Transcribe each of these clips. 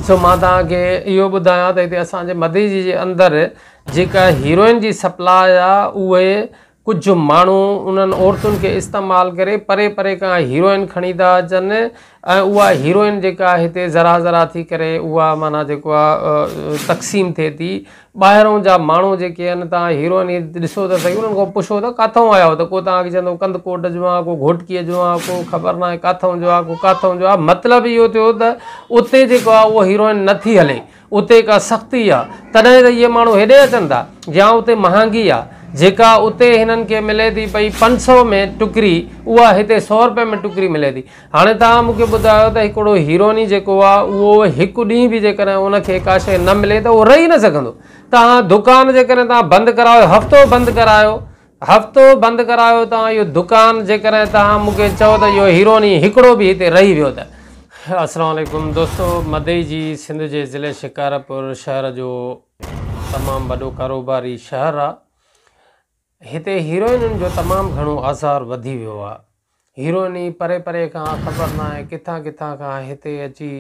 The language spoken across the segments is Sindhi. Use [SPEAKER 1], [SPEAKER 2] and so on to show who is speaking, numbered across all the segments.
[SPEAKER 1] سو مان توهان کي اهو ٻڌايان ته هتي اسان جي مديجي جي اندر جيڪا هيروئن جي سپلاء آ اهي ڪجهه ماڻهو انهن عورتن کي استعمال ڪري پري پري کان هيروئن کڻي ٿا اچن ۽ اها هيروئن جيڪا هتي ذرا ذرا ٿي ڪري اها معنيٰ جيڪو آهي تقسيم ٿئي ٿي. ٻاهرون جا ماڻهو جيڪي آهن توهان هيروئن هي ڏسو ته سهي انهن کان پڇو ته ڪاٿئون آيا آهيو ته ڪو توهان کي چوندو ڪنڌڪوٽ جو آهيان ڪو گهوٽڪيء جو آهيان ڪو خبر ناهي ڪاٿئون جو آهي ڪو ڪاٿئون جو آهي مطلب اهو ٿيو ته اتي جيڪو آهي اهو هيروئن نٿي هلي. اتي ڪا سختي آ، تڏهن ته اهي ماڻهو هيڏي اچن ٿا، يا اتي مهانگي آ، جيڪا اتي هنن کي ملي ٿي پئي 500 ۾ ٽڪري، اها هتي سئو رپئي ۾ ٽڪري ملي ٿي. هاڻي توهان مون کي ٻڌايو ته هڪڙو هيروئني جيڪو آ، اهو هڪ ڏينهن به جيڪڏهن ان کي ڪا شيء نه ملي ته اهو رهي نه سگهندو. توهان دڪان جيڪڏهن توهان بند ڪرايو، هفتو بند ڪرايو، هفتو بند ڪرايو توهان اهو دڪان جيڪڏهن توهان مون کي چئو ته اهو هيروئني هڪڙو به هتي رهي ويو ته. السلام عليڪم دوستو مدئجي سنڌ جي ضلعي شڪارپور شهر جو تمام وڏو ڪاروباري شهر آ هتي هيروئنن جو تمام گهڻو آزار وڌي ويو آ هيروئني پري پري کان خبر ناهي ڪٿان ڪٿان کان هتي اچي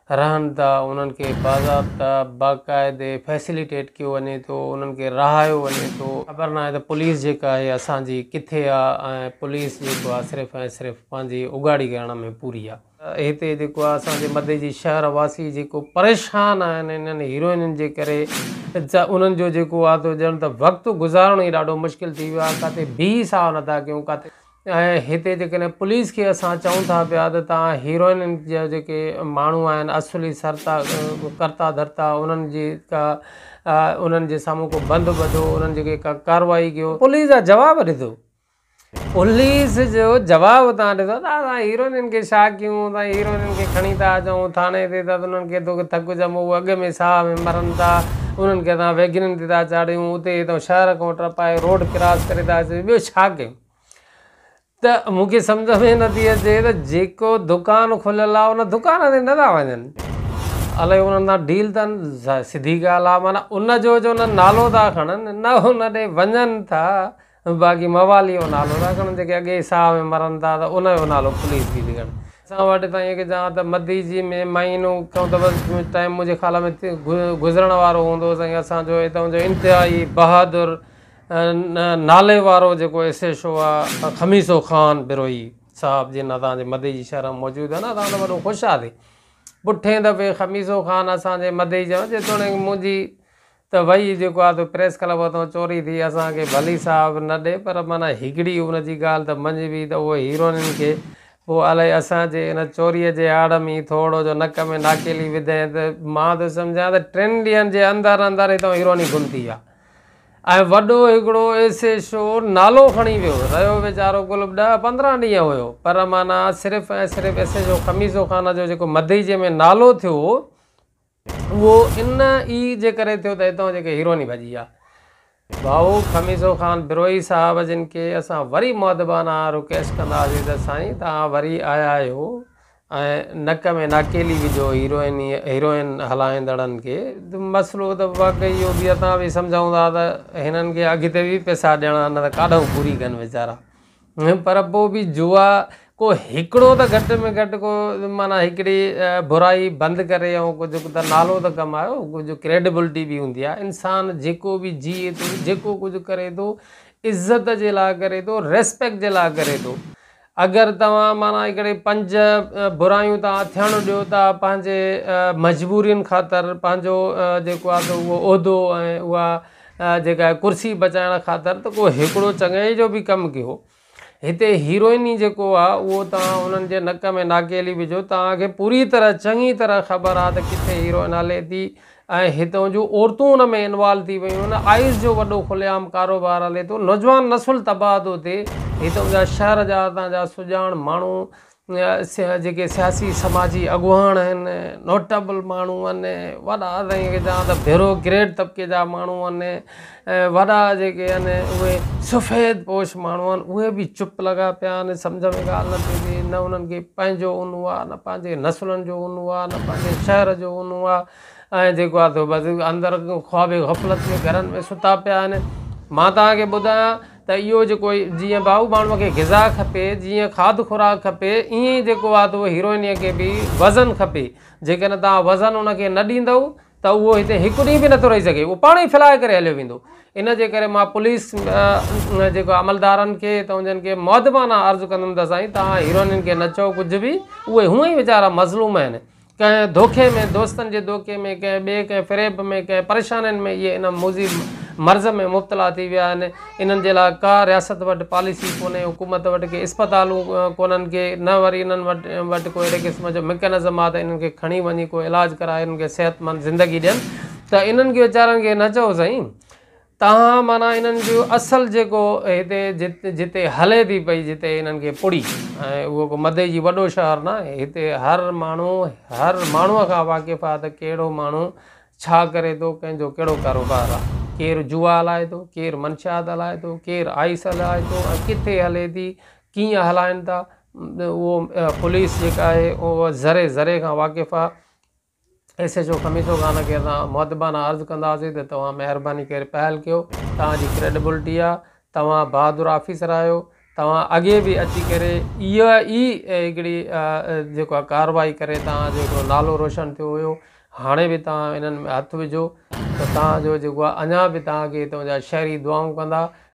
[SPEAKER 1] رهن ٿا انهن کي باضابطه باقاعدي فيسليٽيٽ ڪيو وڃي ٿو انهن کي رهايو وڃي ٿو خبر ناهي ته پوليس جيڪا آهي اسان جي ڪٿي آ ۽ پوليس جيڪو آ صرف ۽ صرف پنهنجي اگهاڙي ڪرڻ ۾ پوري آ. هتي جيڪو آ اسان جي مدئجي شهر واسي جيڪو پريشان آهن انهن هيروئنن جي ڪري ته انهن جو جيڪو آ ته ڄڻ ته وقت گذارڻ ئي ڏاڍو مشڪل ٿي ويو آ ڪاٿي بيهي ساهه نٿا ڪيون ڪاٿي ۽ هتي جيڪڏهن پوليس کي اسان چئون ٿا پيا ته توهان هيروئنن جا جيڪي ماڻهو آهن اصلي سرتا ڪرتا ڌرتا انهن جي ڪا انهن جي سامهون ڪو بند ٻڌو انهن جي ڪا ڪارروائي ڪيو. پوليس جا جواب ڏسو پوليس جو جواب توهان ڏسو ته اسان هيروئنن کي ڇا ڪيون اسان هيروئنن کي کڻي ٿا اچون ٿاڻي تي ته انهن کي توکي ٿڪ ڄمو هو اڳ ۾ ساهه ۾ مرن ٿا انهن کي اسان ويگنن تي ٿا چاڙهيون اتي هتان شهر کان ٽپائي روڊ ڪراس ڪري ٿا اچون ٻيو ڇا ڪيون. ته مون کي سمجهه ۾ نٿي اچي ته جيڪو دڪان کليل آهي ان دڪان تي نه ٿا وڃن الائي انهن سان ڊيل اٿن سڌي ڳالهه آهي معنيٰ ان جو جو نه نالو ٿا کڻن نه ان ڏي وڃن ٿا باقي موالي جو نالو ٿا کڻن جيڪي اڳي ئي ساهه ۾ مرن ٿا ته ان جو نالو پوليس به ٿي کڻي. اسان وٽ تائين کي چوان ته مديجي ۾ مهينو کان ته بس ٽائيم منهنجي خيال ۾ گذرڻ وارو هوندو سائين اسان جو هتان جو انتهائي بهادر نالي وارو جيڪو ايس ايڇ او آ خميسو خان بروهي صاحب جن اسان جي مدئجي شهر ۾ موجود آهن اسان ته وڏو خوش آسي پٺين دفعي خميسو خان اسان جي مدئجي جو جيتوڻيڪ منهنجي ته وئي جيڪو آ ته پريس ڪلب هتان چوري ٿي اسان کي ڀلي صاحب نه ڏي پر معنيٰ هڪڙي ان جي ڳالهه ته مڃبي ته اهو هيروئنن کي پوء الائي اسان جي ان چوريء جي آڙ ۾ ٿورڙو جو نڪ ۾ ناڪيلي وڌئين ته مان ٿو سمجهان ته ٽن ڏينهن جي اندر اندر هتان هيروئني گم ٿي ويا. ۽ وڏو هڪڙو ايس ايڇ او نالو کڻي ويو رهيو ويچارو ڪل 10 15 ڏينهن هيو پر معنيٰ صرف ۽ صرف S H O Khamiso Khan جو جيڪو مدئجي ۾ نالو ٿيو اهو ان ئي جي ڪري ٿيو ته هتان جيڪي هيروئني ڀڄي ويا. ڀائو خميسو خان بروهي صاحب جن کي اسان وري مؤدبانه رڪويسٽ ڪنداسين ته سائين توهان وري آيا آهيو ۽ نڪ ۾ ناڪيلي وجهو هيروئن هيروئن هلائيندڙن کي. مسئلو ته واقعي اهو به اسان به سمجهون ٿا ته هنن کي اڳتي به پئسا ڏيڻا نه ته ڪاڏانهن پوري ڪن ويچارا پر پوء به جوا ڪو هڪڙو ته گهٽ ۾ گهٽ ڪو معنيٰ هڪڙي برائي بند ڪري ۽ ڪجهه ته نالو ته ڪمايو ڪجهه ڪريڊبلٽي به هوندي آهي انسان جيڪو به جيئي ٿو جيڪو ڪجهه ڪري ٿو عزت جي لاء ڪري ٿو ريسپيڪٽ جي لاء ڪري ٿو اگر توهان معنيٰ هڪڙي پنج برايون توهان ٿيڻ ڏيو ٿا پنهنجي مجبورين خاطر پنهنجو جيڪو آهي سو اهو عهدو ۽ اها جيڪا آهي ڪرسي بچائڻ خاطر ته ڪو هڪڙو چڱائي جو به ڪم ڪيو. هتي هيروئني جيڪو آهي اهو توهان انهن جي نڪ ۾ ناڪيلي وجهو توهان کي پوري طرح چڱي طرح خبر آهي ته ڪٿي هيروئن هلي ٿي ۽ هتان جون عورتون ان ۾ انوالو ٿي ويون آهن، آئس جو وڏو کلي عام ڪاروبار هلي ٿو، نوجوان نسل تباهه ٿو ٿئي، هتان جا شهر جا هتان جا سڄاڻ ماڻهو جيڪي سياسي سماجي اڳواڻ آهن، نوٽيبل ماڻهو آهن، وڏا سائين کي چوان ته بيوروڪريٽ طبقي جا ماڻهو آهن ۽ وڏا جيڪي آهن اهي سفيد پوش ماڻهو آهن اهي به چپ لڳا پيا آهن، سمجهه ۾ ڳالهه نٿي اچي، نه انهن کي پنهنجو اونو آهي نه پنهنجي نسلن جو اونو آهي نه پنهنجي شهر جو اونو آهي. ۽ جيڪو آهي سو بس اندر خواب غفلت ۾ گهرن ۾ ستا پيا آهن. مان توهان کي ٻڌايان ته ته اهو جيڪو جيئن ڀائو ماڻهوء کي غذا کپي، جيئن کاڌ خوراڪ کپي، ائين ئي جيڪو آهي ته اهو هيروئنيء کي به وزن کپي. جيڪڏهن توهان وزن ان کي نه ڏيندؤ ته اهو هتي هڪ ڏينهن به نٿو رهي سگهي، اهو پاڻ ئي ڦهلائي ڪري هليو ويندو. ان جي ڪري مان پوليس جيڪو عملدارن کي ته انهن کي مؤدبانه عرض ڪندم ته سائين توهان هيروئنين کي نه چئو ڪجهه به، اهي هونئن ئي ويچارا مظلوم آهن. ڪنهن ڌوکي ۾، دوستن جي ڌوکي ۾، ڪنهن ٻئي ڪنهن فريب ۾، ڪنهن پريشانين ۾ اهي ان موذي مرض ۾ مبتلا ٿي ويا آهن. انهن جي لاء ڪا رياست وٽ پاليسي ڪونهي، حڪومت وٽ ڪي اسپتالون ڪونهن ڪي نه وري انهن وٽ وٽ ڪو اهڙي قسم جو مڪينزم آهي ته انهن کي کڻي وڃي ڪو علاج ڪرائي انهن کي صحتمند زندگي ڏين ته انهن کي ويچارن کي نه چئو سائين توهان معنيٰ انهن جو اصل جيڪو هتي جتي هلي ٿي پئي جتي انهن کي پڙي ۽ اهو ڪو مدئي جي وڏو شهر نه آهي هتي هر ماڻهو هر ماڻهوء کان واقف آهي ته ڪهڙو ماڻهو ڇا ڪري ٿو ڪنهن جو ڪهڙو ڪاروبار آهي ڪير جوا هلائي ٿو ڪير منشيات هلائي ٿو ڪير آئس هلائي ٿو ۽ ڪٿي هلي ٿي ڪيئن هلائن ٿا اهو پوليس جيڪا آهي اهو ذري ذري کان واقف آهي. S H O Khamiso Khan کي اسان مؤدبانه عرض ڪنداسين ته توهان مهرباني ڪري پهل ڪيو توهان جي ڪريڊبلٽي آ توهان بهادر آفيسر آهيو توهان اڳي به اچي ڪري اها ئي هڪڙي جيڪو آ ڪارروائي ڪري توهان جو هڪڙو نالو روشن ٿيو هيو هاڻي به توهان انهن ۾ هٿ وجهو ته توهان جو جيڪو آ اڃا به توهان کي هتان جا شهري دعائون ڪندا.